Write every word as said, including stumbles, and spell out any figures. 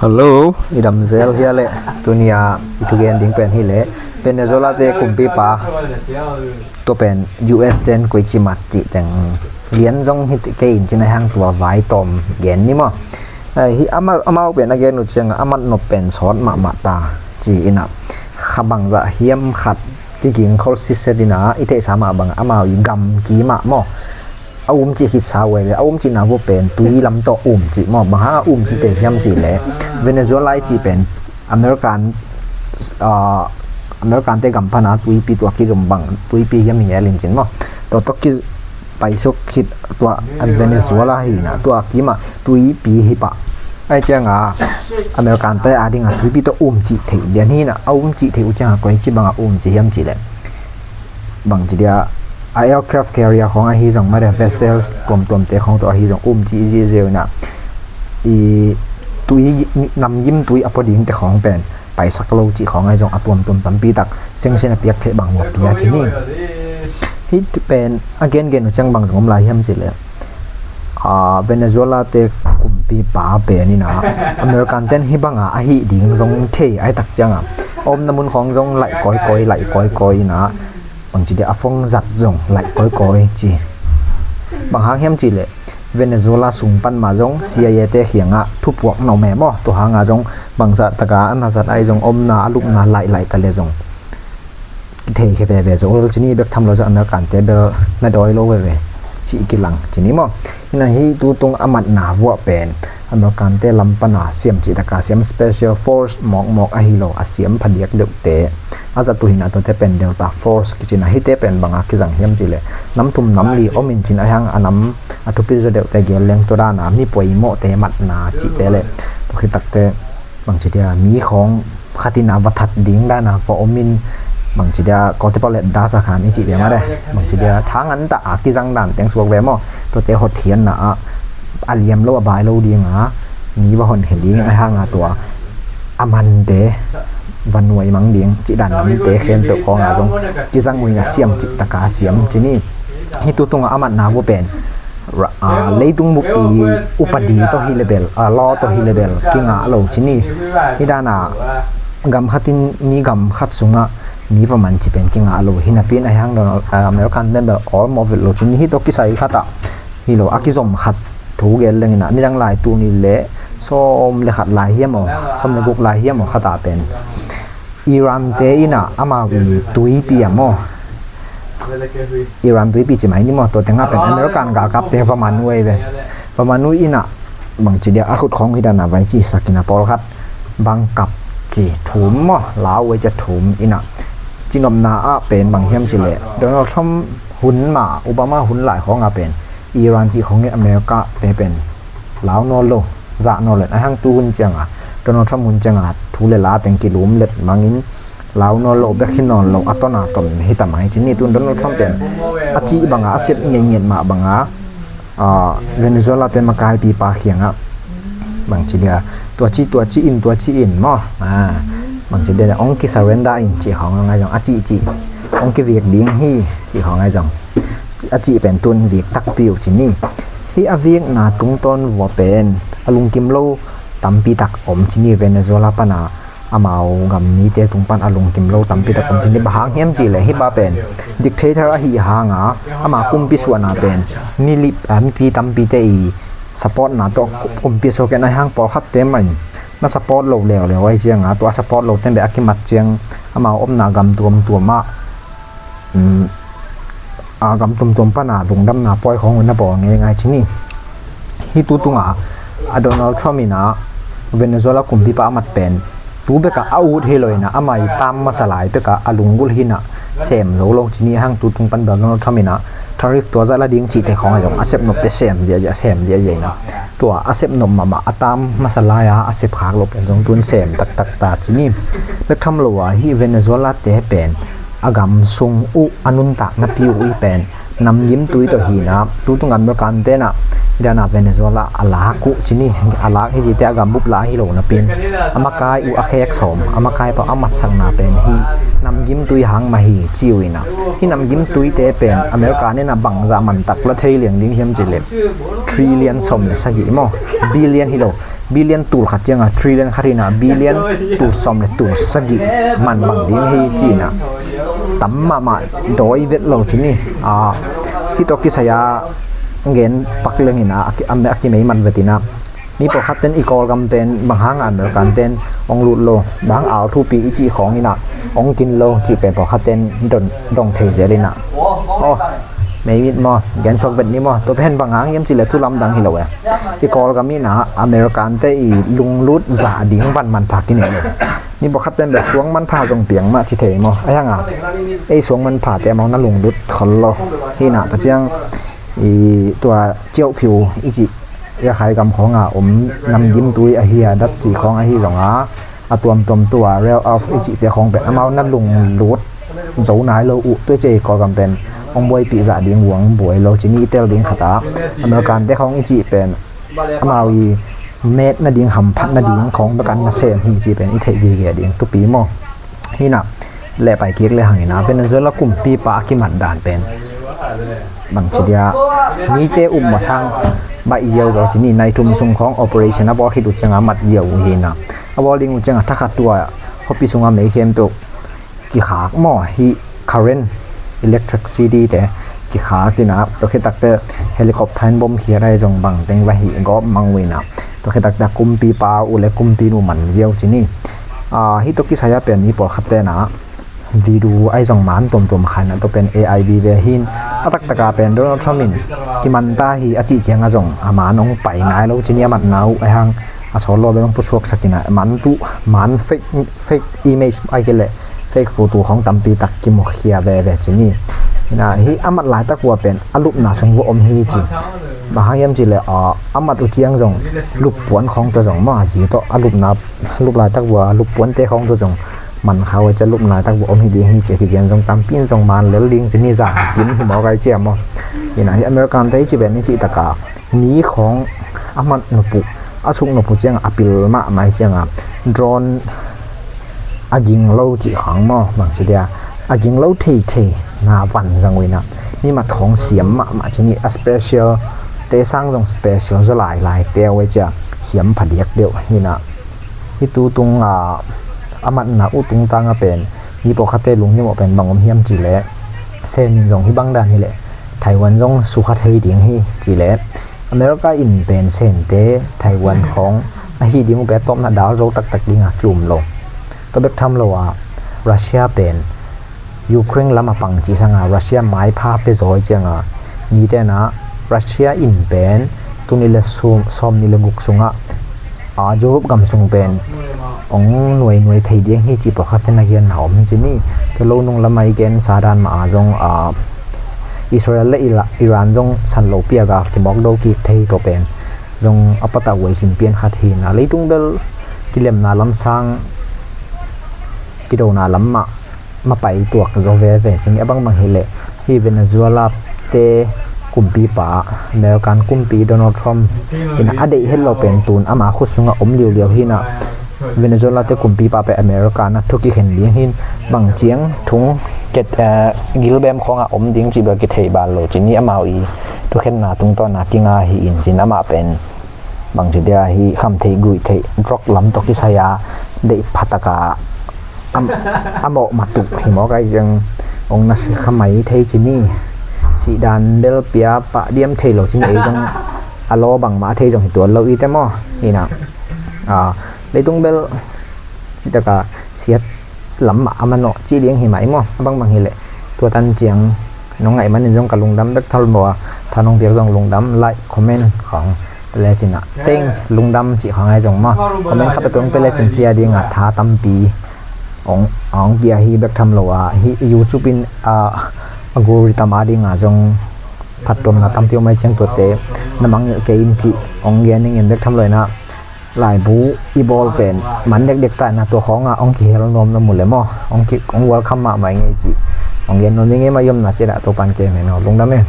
Hello, i dam zel hia le? Tuni a i thugen ding pen hi le, Venezuela te kumpipa, tua pen U S ten koici mat cih teng lian zong hi kei in cin a hang tua vai tawm gen ni maw? Ai, hi amau, amau pen a gen uh ciang a mat nop pen sawt mahmah ta ci in a, kha bangzah hiam khat kiging khol siset in a, i theihsa mah bang amau i gam kimah maw? A um cih khitsa uh ai ve, a um cihna uh pen tui lam tawh um cih maw? Bang hang a um cih te hiam cih le, Venezuela i cih pen American, ah, American te gam pana tuipi tua kizom bang tuipi hiam hi ngel in cin maw? Tua tawh kipaisuk khit tua Venezuela hi na, tua kimah tuipi hi pah. Ai ciang a American te a ding a tuipi tawh um cih theih lian hi na, a um cih theih uh ciang a koici bang a um cih hiam cih le, bangci dia, a aircraft carrier khawng ahi zong, mare vessels tuamtuamte khawng tawh ahi zong, um ci i ziahziah uh na, i tui, namgim tui a pua dingte khawng pen paisak lo cih khawng ahi zong, a tuamtuam tampi tak sanction a piak theih bang uh a pia ci ni. Hih pen a gengen uh ciang bang zong om lai hiam cih le, a, Venezuela te kumpipa pen in a, American ten hih banga ahi ding zong thei ai tak ciang a, omna mun khawng zong laih kawikawi, laih kawikawi in a, bangci dia, a phone zat zong laih kawikawi ci. Bang hang hiam cih le, Venezuela sung pan mah zong C I A te khiang a thupuak na om e maw? Tua hang a zong bangzah tak a a na zat ai zong omna a lupna laih laih ta le zong kithei khia veve zo ol ci ni. Bek tham lo zong American te bel na dawi lo veve cih kilang ci ni maw? Hi na, hih tutung a matna vuah pen American te lam pana siam cih tak a siam special force mawkmawk ahi lo, a siam phadiak deuhte a zat uh hi na, tuate pen Delta Force kici na. Hihte pen bang a kizang hiam cih le, nam thum nam li om in cin a hang a nam a thupi zaw deuhte gel leng tua dan a mi poimawhte matna cihte le, tua khit takte bangci dia, mi khawng khat in a va that ding dan a va om in, bangci dia, kawltepaw let das a khan i cih ve mah de, bangci dia, tha ngan tah a kizang dan teng suak ve maw? Tuate hotkhiatna ah a liam lo, a bai lo ding a, mi va honkhia ding a hang a, tua a mante va nuai mang ding cih dan namte khempeuh khawng a zong kizang uh in a, siam cih tak a siam ci ni. Hih tutung a a matna uh pen ra-, a, leitung bup i upadi tawh hi le bel, a, law tawh hi le bel kingah lo ci ni. Hih dan a gam khat in mi gam khat sungah mi va man ci pen kingah lo. Hi napi in a hang Donald, a, American ten bel awlmawh vet lo ci ni. Hih tawh kisai khat ah hi lo, a kizom khat thu gel leng in a, nidang lai, tuni le sawm le khat lai hiam aw, sawm le guk lai hiam aw khat ah pen Iran te in a amau i tuipi a maw? Iran tuipi ci mai ni maw? Tua tengah pen American galkapte va man uh ei ve. Va man uh in a, bangci dia, a khut khawng hi dan a vai ci sak in a, pawlkhat bang kap ci thum maw? Lau uh ei ci a, thum in a. Cinopna ah pen bang hiam cih le, Donald Trump hun ma, Obama hun lai khawng ah pen Iran cih khawng in America te pen lau nawn lo, zah nawn lo. A hang tu hun ciang a, Donald Trump hun ciang a thu le la teng kilum let mang in, lau nawn lo bek hi nawn lo, a ton a ton hi ta mai ci ni. Tun Donald Trump pen a cih bang a, a sep ngeingeit mah bang a, a, Venezuela te makaipipa khiang ah bangci dia, tua ci, tua ci in, tua ci in maw? A, bangci dia, ong ki surrender in cih khawng a ngai zong, a cih cih, ong kivik ding hi cih khawng a ngai zong, a cih pen tun vik takpi uh ci ni. Hih a vikna tungtawn vua pen a lungkim lo tampi tak om ci ni. Venezuela pan a amau gam mite tung pan a lungkim lo tampi tak om ci ni. Bang hang hiam cih le, hih pa pen dictator ahi hang a, ama kumpi suahna pen milip, a, mipi tampite i supportna tawh kumpi suak in a, hang pawlkhatte mah in na support lo leuleu ai ciang a, tua support lo ten beh a kimat ciang amau omna gam tuamtuam ah, um, a gam tuamtuam pan a lungdamna pawi khawng uh na bawl ngeingai ci ni. Hih tutung a, a Donald Trump in a Venezuela kumpipa a mat pen tu bek a a ut hi lo in a, ama i tam masa lai bek a a lunggulh hi in a, sem zo lo ci ni. Hang tutung pan bel Donald Trump in a tariff tua zah la ding cihte khawng a zong a sep nopte sem ziahziah, sem ziahziah in a, tua a sep nop mahmah, a tam masa lai a a sep khak lo pen zong tun sem taktak ta ci ni. Bek tham lo a, hih Venezuela te pen a gam sung uh a nuntakna pi uh i pen namgim tui tawh hi in a, tutung American te in a, hi dan a Venezuela a lak uh ci ni. A lak hi cihte a gam bup lai hi lo napi in, a makai uh a khek sawm, a makai pau a matsakna pen hih namgim tui hang mah hi ci uh in a. Hih namgim tuite pen American in a bangzah man tak la thei liang ding hiam cih le, trillion sawm le sagih maw, billion hi lo, billion tul khat ciangah trillion khat hinah billion tul sawm le tul sagih man bang ding hi cinah tam mahmah dawi vet lo ci ni. Hih tawh kisai-a gen pak leng hinah a kimei man vetinah mi pawlkhat ten i Kawlgam pen bang hangah American ten hong lut lo, bang al thupi i cih khawng hinah hong kin lo cih pen pawlkhat ten dong thei zel hinah. Aw, meimit maw, gen suak vet ni maw, tua pen bang hang hiam cih le thu lamdang hi lo e. I Kawlgam hinah American te i lunglut zah ding van manpha kinei lo. Mi pawlkhat ten bel suang manpha zong piang mah ci thei maw, a hiangah ei suang manpha te amau na lunglut khol lo hinah. Tua ciang i tua Ciauh Phiu i cih Rakhine gam khawngah om namgimtui ahi a, datsi khawng ahi zonga a tuamtuam tua rare earth i cihte khawng pen amau na lunglut zo nai lo uh. Tua i cih Kawlgam pen hong buaipih zah ding vuang buai lo ci ni. I tel ding khatah American te khawng i cih pen amau i met nading hamphat nading khawng bekan nasem hi cih pen i theih gige ding thupi maw. Hinah lehpai kik le hang hinah Venezuela kumpipa a kimat dan pen bang ci dia, mite up masang baih ziau zaw ci ni. Nai thum sung khawng operation a bawl khit uh ciangah mat ziau uh hinah, a bawl ding uh ciangah thakhat tua khuapi sungah mei khempeuh kikhak maw, hih current, electricity te kikhak hinah. Tua khitakte helicopter in bom khiat ahi zong bang teng va hih gawp mang uh hinah. Tua khitakte kumpipa uh le kumpi nu man ziau ci ni. Hih tawh kisai-a pen mi pawlkhat tenah video ahi zong man tuamtuam khainah tua pen A I vive hin a taktaka pen Donald Trump in kimanta hi a cih ciangah zong a man hong pai nai lo ci ni. A matna uh ahi hang a sawt lo bel hong pusuaksak hinah man tuh man fake fake image ahi kei leh fake photo khawng tampi tak kimukhia veve ci ni. Hinah hih a mat laitak uh a pen a lupna sung va om hi ci. Bang hang hiam cih leh a mat uh ciang zong luppuan khawng tua zong maw, a zi tawh a lupna lup laitak uh a luppuante khawng tua zong man kha uh a, ci a lupna laitak uh om hi ding hi ci a kigen zong tampi in zong man lel ding ci ni. Zah kim hi maw kai cia maw. Hinah hih American te i ci pen i cih takah mi khawng a mat nop uh a suk nop uh ciangah a pil mahmah hi ciangah drone a ging lo cih khawng maw, bang ci dia, a ging lo theithei na van zang uh hinah mi mat khawng siam mahmah ci ni. A special te sang zong special zaw lailai te uh a cia siam phadiak deuh hinah. Hih tu tung a matna uh tungtangah pen mi pawlkhatte lungngim uh pen bang om hiam cih leh Sen in zong hih bang dan hi leh Taiwan zong sukha thei ding hi cih leh America in pen Sente Taiwan khawng ahi ding uh pen a tawpna dal zo taktak dingah ki-um lo. Tua bek tham lo ah Russia pen Ukraine lamah pang cih sangah Russia maipha pia zaw hi ciangah mite na Russia in pen tuni le sawm nih le guk sungah a Europe gam sung pen hong nuainuai phei ding hi cih pawlkhatte na genna om ci ni. Tua lo nung lamah i gensa dan mah a zong a Israel le Iran zong san lo piak a kimawk do kik thei tua pen zong a patah huaisim pian khat hi na. Leitung bel kilemna lamsang kidona lam mah mapai tuak zaw veve ci ni. A bangbang hileh hih Venezuela te kumpipa American kumpi Donald Trump in a deih het lo pen tun ama khut sungah om liuliau hi na. Venezuela te kumpipa pen America na thu kikhen ding hin bang ciang thung ket gilbem khawngah om ding cih bel kithei bal lo ci ni. Amau i thukhenna tungtawna kinga hi in cin amah pen bangci dia hi kham theih guih theih drug lam tawh kisai a deih phataka a mawh matuh hi mawk ai ciang ong na si kha mai thei ci ni. Sihdan bel pia pah diam thei lo ci ni ei zong a law bangmah a thei zong hi tuan lo i te maw hi na. Leitung bel citaka siat lam mah a manawh cih ding hi mah i maw a bangbang hileh tua tan ciang nong ngaih manin zong ka lungdam bek thal maw a tha nong piak zong lungdam like comment khawng pia lecin ah thanks lungdam cih khawng ai zong maw comment khat pia pia lecin pia ding ah tha tampi ong pia hi bek tham lo a hi YouTube in a algorithm a ding ah zong phattuamna tampi om ai ciang tuate na mangngilh kei in cih ong gen ning in bek tham lo in ah laibu i bawl pen man dekdek ta in ah tua khawngah ong kihel nuam na mu le maw ong welcome mahmah i ngei cih ong gen nuam i ngei mah i omna ciah dah tua pan ke mei maw lungdam e.